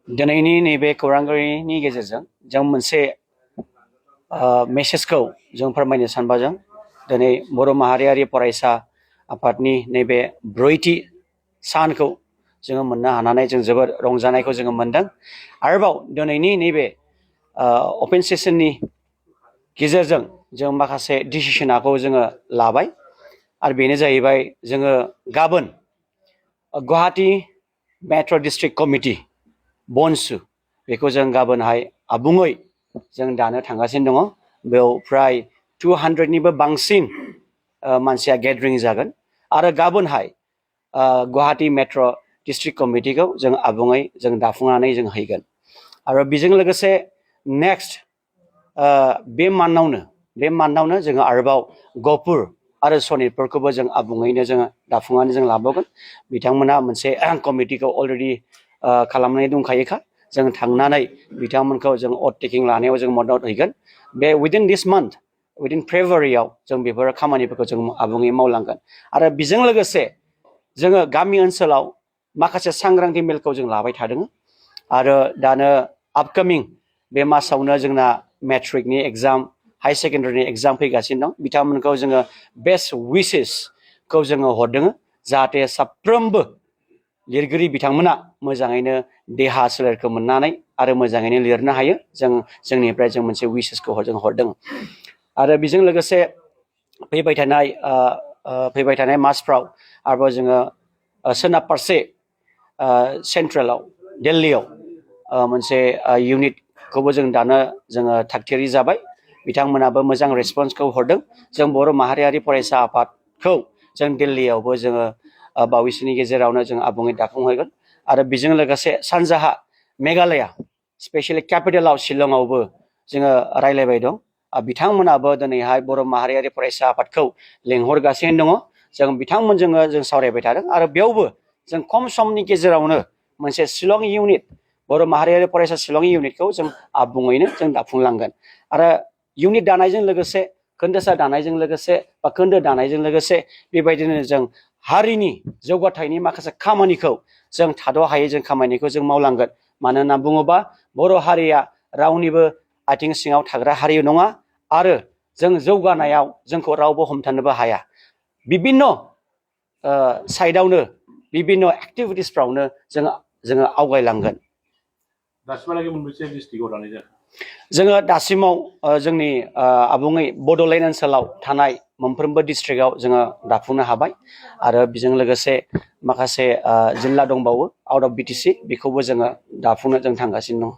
दिनैनि नैबे खौरांगिरिनि गेजेरजों जों मोनसे मेसेजखौ जों फोरमायनो सानबाजों दिनै बर' माहारियारि फरायसा आफादनि नैबे 4थि सानखौ जोङो मोननो हानानै जों जोबोर रंजानायखौ जोङो मोनदों। आरोबाव दिनैनि नैबे ओपन सेसननि गेजेरजों जों माखासे डिसिसनखौ जोङो लाबाय आरो बेनो जाहैबाय जोङो गाबोन गुवाहाटी मेट्र' डिस्ट्रिक्ट कमिटि बनसु बेखौ जों गाबोनहाय आबुङै जों दानो थांगासिनो दङ। बेयाव फ्राय 200निबो बांसिन मानसिया गेदारिं जागोन आरो गाबोनहाय गुवाहाटी मेट्र' डिस्ट्रिक्ट कमिटिखौ जों आबुङै जों दाफुंनानै जों हैगोन। आरो बेजों लोगोसे नेक्स्ट बे मान्थावनो जोङो आरोबाव गहपुर आरो सनितपुरखौबो जों आबुङैनो जोङो दाफुंनानै जों लाबावगोन। बिथांमोना मोनसे कमिटिखौ अलरेडि खालामनानै दंखायोखा। जों थांनानै बिथांमोनखौ जों अथ टेकिं लानायाव जों मदद हैगोन। बे उइदिन दिस मान्थ उइदिन फेब्रुवारियाव जों बेफोर खामानिफोरखौ जों आबुङै मावलांगोन। आरो बेजों लोगोसे जोङो गामि ओनसोलाव माखासे सांग्रांथि मेलखौ जों लाबाय थादों। आरो दानो आपकामिं बे मासावनो जोंना मेट्रिकनि एग्जाम हाई सेकेन्डारिनि एग्जाम फैगासिनो दं। बिथांमोनखौ जोङो बेस्ट विशेसखौ जोङो हरदों जाहाथे साफ्रोमबो लिरगिरि बिथांमोना मोजाङैनो देहा सोलेरखौ मोननानै आरो मोजाङैनो लिरनो हायो। जोंनिफ्राय जों मोनसे विशेसखौ हरदों। आरो बेजों लोगोसे फैबाय थानाय मासफ्राव आरोबाव जोङो सोनाब फारसे सेन्ट्रेलाव दिल्लीयाव मोनसे इउनिटखौबो जों दानो जोङो थागथियारि जाबाय। बिथांमोनाबो मोजां रेसपन्सखौ हरदों। जों बर' माहारियारि फरायसा आफादखौ जों दिल्लीयावबो जोङो बावैसोनि गेजेरावनो जों आबुङै दाफुंहैगोन। आरो बेजों लोगोसे सानजाहा मेघालया स्पेसियेलि केपिटेलाव शिलंआवबो जोङो रायलायबाय दं। बिथांमोनाबो दिनैहाय बर' माहारियारि फरायसा आफादखौ लेंहरगासिनो दङ। जों बिथांमोनजों जों सावरायबाय थादों आरो बेयावबो जों खम समनि गेजेरावनो मोनसे शिलं इउनिट बर' माहारियारि फरायसा शिलं इउनिटखौ जों आबुङैनो जों दाफुंलांगोन। आरो इउनिट दानायजों लोगोसे खोन्दोसा दानायजों लोगोसे बा खोन्दो दानायजों लोगोसे बेबायदिनो जों हारिनि जौगाथायनि माखासे खामानिखौ जों थाद' हायै जों खामानिखौ जों मावलांगोन। मानो होनना बुङोबा बर' हारिया रावनिबो आथिं सिङाव थाग्रा हारि नङा आरो जों जौगानायाव जोंखौ रावबो हमथानोबो हाया। बिभिन्न साइडआवनो बिभिन्न एक्टिभिटिसफ्रावनो जोङो आवगायलांगोन। दासिमहालागै मोनबेसे डिस्ट्रिक्टआव दानाय जाखो? जोङो दासिमाव जोंनि आबुङै बड'लेण्ड ओनसोलाव थानाय मोनफ्रोमबो डिस्ट्रिक्टआव जोङो दाफुंनो हाबाय। आरो बेजों लोगोसे माखासे जिल्ला दंबावो आउट अफ बिटिसि बेखौबो जोङो दाफुंनो जों थांगासिनो दं।